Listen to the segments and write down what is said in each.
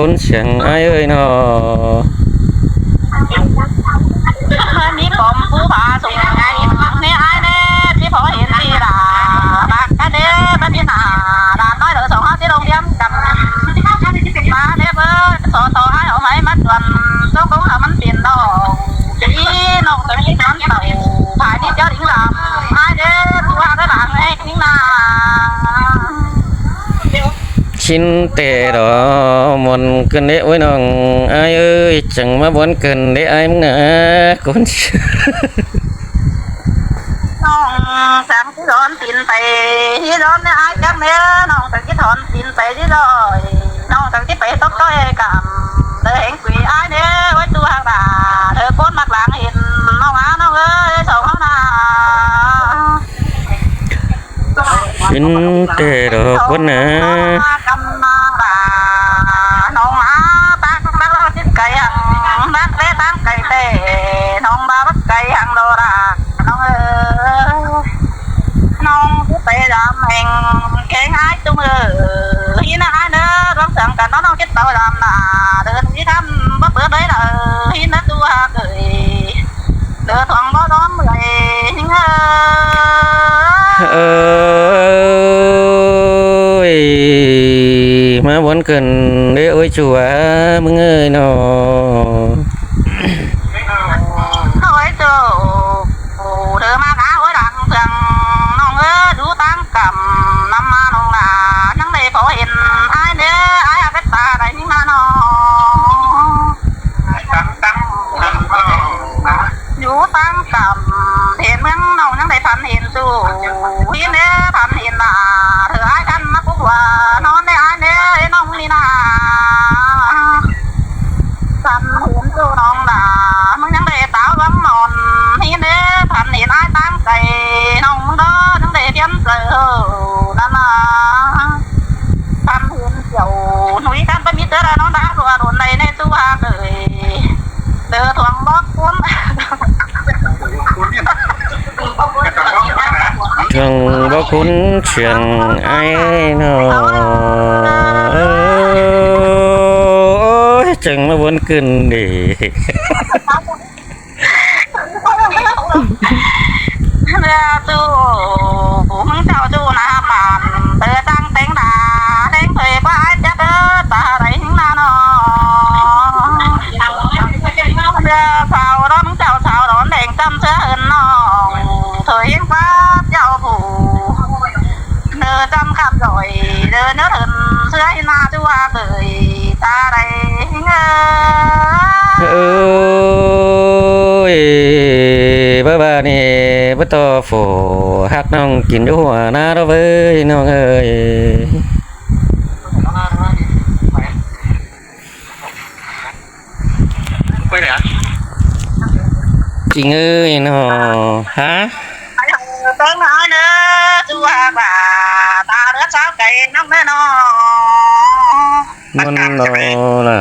ຄົນສຽງອ້າຍເອີຍເນາະ. ມີປ້ອມພູຜາສູງໃຫຍ່ແນ່ອ້າຍແນ່ ທີ່ພໍເຫັນທີ່ລາ ປາກກະເດບັດນີ້ນາ ຫຼານນ້ອຍເດີສອງເຮົາຊິລົງຮຽນກັນ ມາເດີເບີ ສອດຕໍ່ອ້າຍເອົາໄມ້ມາຈວນ ຕົກລົງແລ້ວມັນເປັນດອກ ອີນ້ອງກະມີນອນເຊົາ ພາຍນີ້ເຈົ້າດິງລາ ອ້າຍເດີ ຜູ້ວ່າກະຫຼາງແຮງນາ. ຊິນແຕ່ດອກ ມ່ວນເກີນເດ້ ໂອ້ຍ ນ້ອງອ້າຍເອີຍ ຈັ່ງມາມ່ວນເກີນເດ້ ອ້າຍມຶງນະ ຄົນ ນ້ອງສັງຊິຖອນສິນໄປທີ່ດອນເດ້ ອ້າຍຈັກແນ່ ນ້ອງສັງຊິຖອນສິນໄປທີ່ດອຍ ນ້ອງສັງຊິໄປຕົກຕ້ອຍກຳ ເດີແຮງກຸຍອ້າຍເດ້ ໂອ້ຍ ຕົວຫາກຫຼາ ເດີຄົນມັກຫຼາງເຫັນ ນ້ອງອາ ນ້ອງເອີຍ ສອງເຮົານາ. ຊິນແຕ່ດອກຄົນນະ ກຳນາລາ ນ້ອງອາ ຕາກຳນາລາ ຊິໄກຫັ້ງ ນັກແລຕາງໄກແຕ່ ນ້ອງບາບັກໄກຫັ້ງໂລລາ ນ້ອງເອີຍ ນ້ອງຊິໄປດຳແຫ່ງແຂງອ້າຍຕຸງເອີຍ ຫີນນະອ້າຍເດີ ດວງສັງກັນ ນ້ອງຊິເຕົ້າດຳນາ ເດີນທີ່ທຳບໍ່ເປີດເລີຍນະ ຫີນນະຕົວເອີຍ. ເດີທອງບໍ່ນອນເມື່ອຍ ເອີຍ ມາບ່ອນເກີນເດ້ ໂອ້ຍ ຊົ່ວມຶງເອີຍເນາະ ໂອ້ຍ ໂຈ ເດີມາກາໂອ້ຍ ຫຼັງເຄື່ອງ ນ້ອງເອີຍ ດູຕາງກຳ ນຳມານ້ອງຫຼ້າ ຍັງໄດ້ພໍເຫັນອ້າຍເດີ ອ້າຍຫາເປັດຕາໄດ້ຍິງມານ້ອງ. ຢູ່ຕາມກຳເຂດເມືອງ ນ້ອງຍັງໄດ້ຝັນເຫັນສູ່ ເຫັນເດ້ ຝັນເຫັນລະ ເທື່ອອ້າຍກັນມາປຸກວ່າ ນອນໄດ້ອ້າຍເດ້ ນ້ອງນີ້ນາ ຝັນເຫັນສູ່ນ້ອງລະ ມຶງຍັງໄດ້ຕາວວັງນອນ ເຫັນເດ້ ຝັນເຫັນອ້າຍຕາມໄກ ນ້ອງມຶງເດີ ຍັງໄດ້ປ່ຽນໃຈ ເອີ ນັ້ນນາ ຄຳເຫັນເຈົ້າໜຸ່ຍກັນໄປມີເທື່ອລະນ້ອງດາວ ຕົວດົນໃດໃນຕົວເອີຍ ເດີທວງບອກຄຸນ ທວງບອກຄຸນສຽງອ້າຍເນາະ ເອີ ຈັ່ງມາວົນຂຶ້ນເດ. ເຮືອຕູ້ ຜູ້ມຶງເຈົ້າຈູ້ໜ້າບ້ານ ເຕີຈັ່ງແຕງດາ ແດງເຜີຍກວ່າອາຍຈະເດີ ຕາໄດ້ຫຶງນານ້ອງ ເຮືອສາວດອນເຈົ້າສາວດອນແດງຈຳເສືອເອີ້ນນ້ອງ ເຖີຍຫຶງກວ່າເຈົ້າຜູ້ ເດີຈຳຄຳດອຍ ເດີເນີເຖິນເສືອໃຫ້ໜ້າຕົວເອີຍ ຕາໄດ້ເອີຍ ເອີຍ ເບີບານີ້ ເບີຕໍ່ໂຟ ຮັກນ້ອງກິນຢູ່ຫົວໜ້າເດີເວີຍ ນ້ອງເອີຍ. ໄປແລ້ວ ຈິງເອີຍເນາະ ຮະ ໄປເບິ່ງເອົາເດີ ສູ່ວ່າຕາເລືອດຊາວໄກ່ນ້ອງເດີເນາະ ມັນເນາະລະ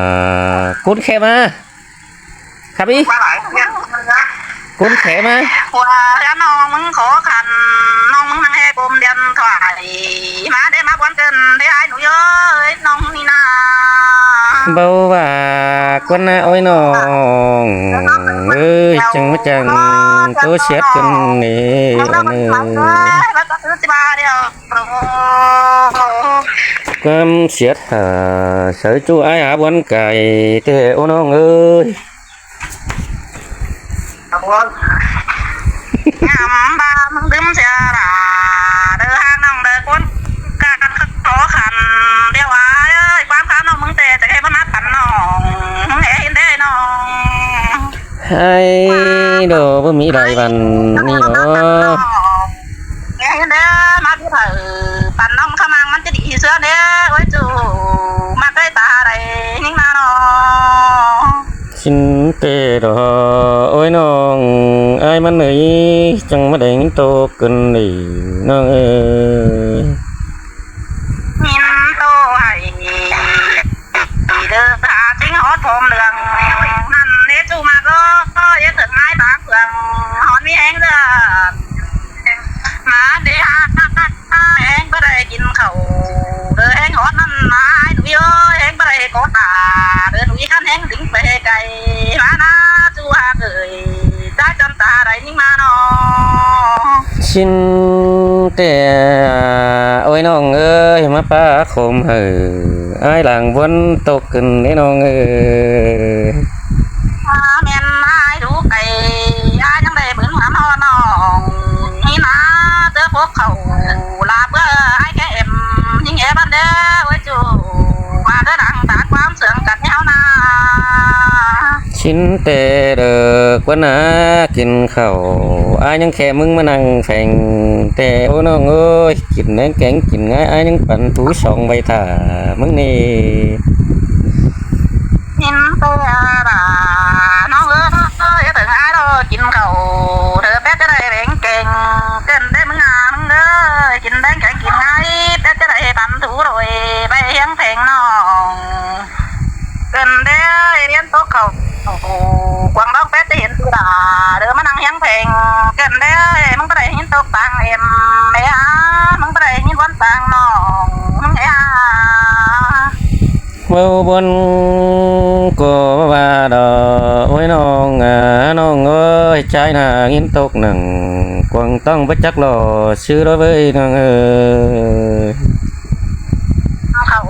ກຸນແຂມາ ຄັບອີ ກຸນແຂມາ ວ່າເຮືອນນ້ອງມຶງຂໍຂັນ ນ້ອງມຶງນັ່ງແຮ່ກົມດຽນຖວາຍ ມາເດ້ມາບວນເກີນເດ້ອ້າຍໜູເອີຍ ນ້ອງນີ້ນາ ເບົາວ່າກ່ອນນະໂອ້ຍນ້ອງເອີຍ ຈັ່ງມາຈັ່ງໂຕສຽດຂຶ້ນນີ້ ໂອ້ຍ ຄວາມສຽດຫາ ໃສ່ຈູ້ອ້າຍຫາບ່ອນໄກແທ້ ໂອ້ ນ້ອງເອີຍ. ຍາມບາມດຶມເສຍລາ ເດີຫານ້ອງເດີຄົນການຂໍຂັນ ດຽວອ້າຍເອີຍ ຄວາມຄານ້ອງມຶງແຕ່ ຈະໃຫ້ບໍ່ນັດປັນນ້ອງ ເຫັນເດ້ນ້ອງ ໃຫ້ດອກບໍ່ມີຫຼາຍວັນນີ້ດອກ ເຫັນເດ້ ມາທີ່ເຜີຍ ປັນນ້ອງຂະມັງມັນຈະດີເສືອເດ້ ໂອ້ຍ ຈູ້ ມັກໄດ້ຕາໄດ້ຍິງນານ້ອງ. ຊິນແຕ່ດອກ ໂອ້ຍ ນ້ອງອ້າຍມັນເອີຍ ຈັ່ງມາໄດ້ຍິນໂຕເກີນນີ້ ນ້ອງເອີຍ ຍິນໂຕໃຫ້ເດີ ຖ້າຈິງຮອດພ້ອມເລື່ອງນັ້ນເດ້ ຈູ້ມາກໍຢ່າເຖິງອ້າຍບາງເຄື່ອງ ຮອດມີແຮງເດີ ມາເດຫາ ແຮງບໍ່ໄດ້ກິນເຂົ້າ ເດີແຮງຮອດນັ້ນນາ ອ້າຍໜຸ່ຍເອີຍ ແຮງບໍ່ໄດ້ ກໍຕາເດີນວິຄັນແຮງ ດິງໄປໄກມານາສູ່ຫາເອີຍ ຕາຈອນຕາໄດ້ຍິງມານອ ຊິນແຕ່ ໂອ້ຍນ້ອງເອີຍ ມາປາໂຄມໃຫ້ ອ້າຍຫຼັງຝົນຕົກຂຶ້ນເດ້ນ້ອງເອີຍ ວ່າແມ່ນອ້າຍດູໄກ ອ້າຍຍັງໄດ້ເບິ່ງຫາມານອງ ນີ້ນາເຕີພວກເຂົາ ລາເບື່ອອ້າຍແກເອັມ ຍິງແອບັນເດີ ໂອ້ຍຈູ ມາເດີດັງຕາກວາມເຊື່ອງກັນແນວນາ ຊິນແຕ່ເດີກວ່ານາກິນເຂົ້າ ອ້າຍຍັງແຄ່ມຶງມານັ່ງແຝງ ແຕ່ໂອ້ນ້ອງເອີຍ ກິນແນງແກງກິນງ່າຍ ອ້າຍຍັງປັນປູສອງໃບຖ້າມຶງນີ້ ຍິນແຕ່ລາ ນ້ອງເອີຍ ເຖິງອ້າຍລໍກິນເຂົ້າ ເທີແປດຈະໄດ້ແບງແກງ ເກີນໄດ້ມຶງອາ ມຶງເອີຍ ກິນແບງແກງກິນງ່າຍ ແປດຈະໄດ້ປັນຖູໂດຍ ໄປຮຽງແພງນ້ອງ ເກີນເດ້ ຮຽນຕົກເຂົ້າ ກວາງດອກແປດຈະເຫັນສຸດາ ເດີມານັ່ງຮຽງແພງ ເກີນເດ້ ມຶງບໍ່ໄດ້ຫີນຕົກຕ່າງເອັມ ແມ່ອາ ມຶງບໍ່ໄດ້ຫີນວັນຕ່າງນ້ອງ ເອີຍອາ ເວົ້າບ່ອນກໍວ່າດອກ ໂອ້ຍນ້ອງອາ ນ້ອງເອີຍ ຈາຍໜ້າຫີນຕົກໜັງ ກວາງຕ້ອງບໍ່ຈັກລໍຊື່ດອກເວີຍນ້ອງເອີຍ ເຂົ້າ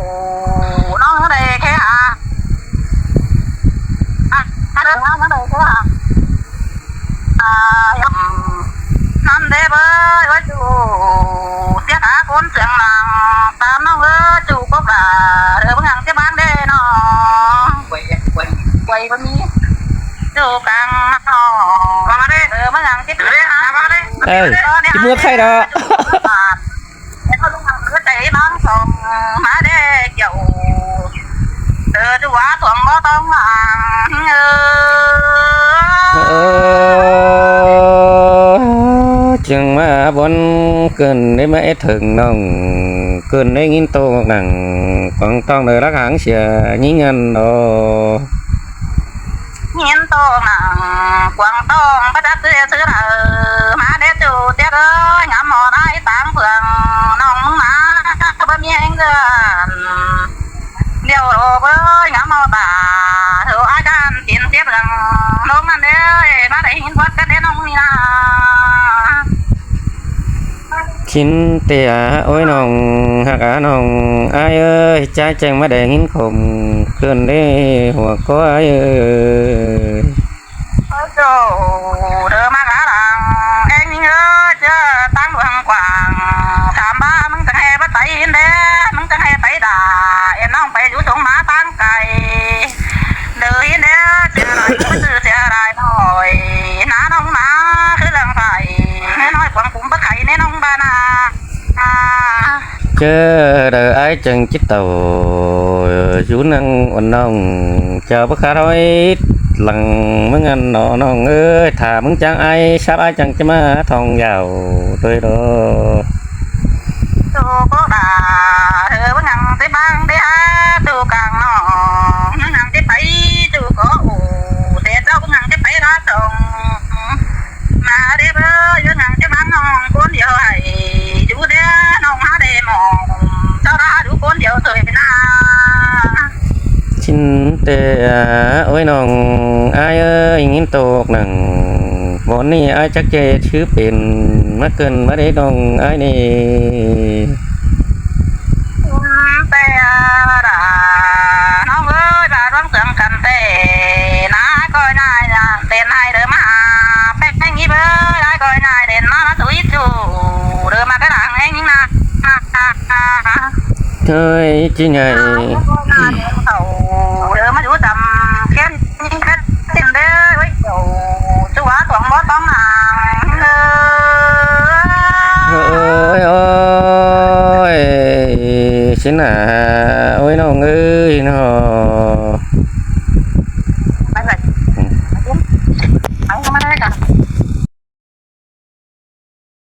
ນ້ອງໄດ້ແຄ່ຫາ ອາ ເດີນ້ອງໄດ້ແຄ່ຫາ ອາ ນຳເດ້ເວີຍ ວ່າຈູສຽຫາຄົນສຽງດັງ ຕາມນ້ອງເອີຍ ຈູກົບຫຼາ ເດີເບິ່ງຫຍັງຈະບາງເດ້ນ້ອງ ໄວບໍ່ມີ ຈູກາງນ້ອງ ວ່າມາເດ້ ເດີເບິ່ງຫຍັງຈະເດີຫາມາເດ້ ເອີ ຊິເມືອໃຄດອກ ໃຈນ້ອງສອງ ມາແດ່ກ່ຽວ ເອີ ຕົວສອງບໍ່ຕ້ອງຫວັງ ເອີ ເອີ ຈຶ່ງມາບ່ອນ ເກີນໄດ້ມາເອັດເຖິງນ້ອງ ເກີນໄດ້ຍິນໂຕໜັງ ກອງຕ້ອງໄດ້ລັກຫາງເສຍຍິງອັນດອ ຍິນໂຕໜັງ ກວາງຕ້ອງປະຈັກເສຍຊື່ເດີ ມາແດ່ຈູດຽດເອີຍ ງາມໝໍໄດ້ຕາງເພື່ອງ ນ້ອງມາ ບໍ່ມີແຮງເດີນ ດຽວໂລເບີຍ ງາມໝໍຕາ ເທີອາການກິນເສຍເລື່ອງ ລົງນັ້ນເດີ ມາໄດ້ຍິນພອດກັນເດ້ນ້ອງມີນາ. ຊິນເຕອາ ໂອ້ຍນ້ອງຮັກອານ້ອງ ອ້າຍເອີຍ ຈາຍແຈ້ງມາແດງຫີນຂົມ ເກີນເດ້ຫົວກ້ອຍເອີຍ ໂອ້ຍໂຈ ເດີມາກາຫຼັງ ແອງຍິງເອີຍ ເຈີຕາງດວງກວ້າງ ຖາມວ່າມຶງຈັ່ງແຫ່ບໍ່ໄຕຫີນເດ້ ມຶງຈັ່ງແຫ່ໄປດ່າ ເອັນນ້ອງໄປຢູ່ຕົງມາຕາງໄກ ເດີອີເດີ ເສຍຫຼາຍ ບໍ່ຊື່ເສຍຫຼາຍໜ້ອຍ ໜານ້ອງໜາ ຄືເລື່ອງໄຜ ແມ່ນ້ອຍຄວາມກຸມບໍ່ໄຂ ແມ່ນ້ອງບານາ ເຈີເດີ ອ້າຍຈັ່ງຈິດເຕົາ ຢູ່ນັ່ງອ່ອນນ້ອງ ເຈົ້າບໍ່ຂາດຫ້ອຍຫຼັງ ມຶງອັນໜໍນ້ອງເອີຍ ຖ້າມຶງຈ້າງອ້າຍ ຊາບອ້າຍຈັ່ງຈະມາທ່ອງຢາວໂດຍດອ ໂຕໂກດາ ເອີ ມຶງຫຍັງໄປບາງໄປຫາຕູ້ກາງນ້ອງ ມຶງຫຍັງໄປຕູ້ກໍໂອ ແຕ່ເຈົ້າມຶງຫຍັງໄປລາສອງ ມາເດ້ເບີຍ ຍັງຈະມານ້ອງຄົນດຽວໃຫ້ຢູ່ເດ້ ນ້ອງຫາໄດ້ມອງ ເຈົ້າລາຢູ່ຄົນດຽວເຕີຍນາ. ຊິນເຕອາ ໂອ້ຍນ້ອງ ອ້າຍເອີຍ ຍິນໂຕກໜັງ ບ່ອນນີ້ອ້າຍຈັກຈະເຮັດຄືເປັນ ມາເກີນມາເດ້ນ້ອງອ້າຍນີ້. ແຕ່ລາ ນ້ອງເອີຍ ລາດວງເຊື່ອງກັນແຕ່ ນາກ້ອຍນາຍເຕັ້ນໃຫ້ເດີມາ ແປ້ງອີເບີ ລາຍກ້ອຍນາຍເຕັ້ນມາ ມາສຸຍຈູ ເດີມາກະດາງແຮງນາ ເຮີຍ ຈິໃຫຍ່ ເດີມາຢູ່ຕຳແຄມ ເດ້ເວີຍ ເຈົ້າຕົວຕ້ອງບໍ່ຕ້ອງນາງເອີຍ ເຮີຍ ໂອ້ຍ ຊິນາ ໂອ້ຍ ນ້ອງເອີຍນ້ອງ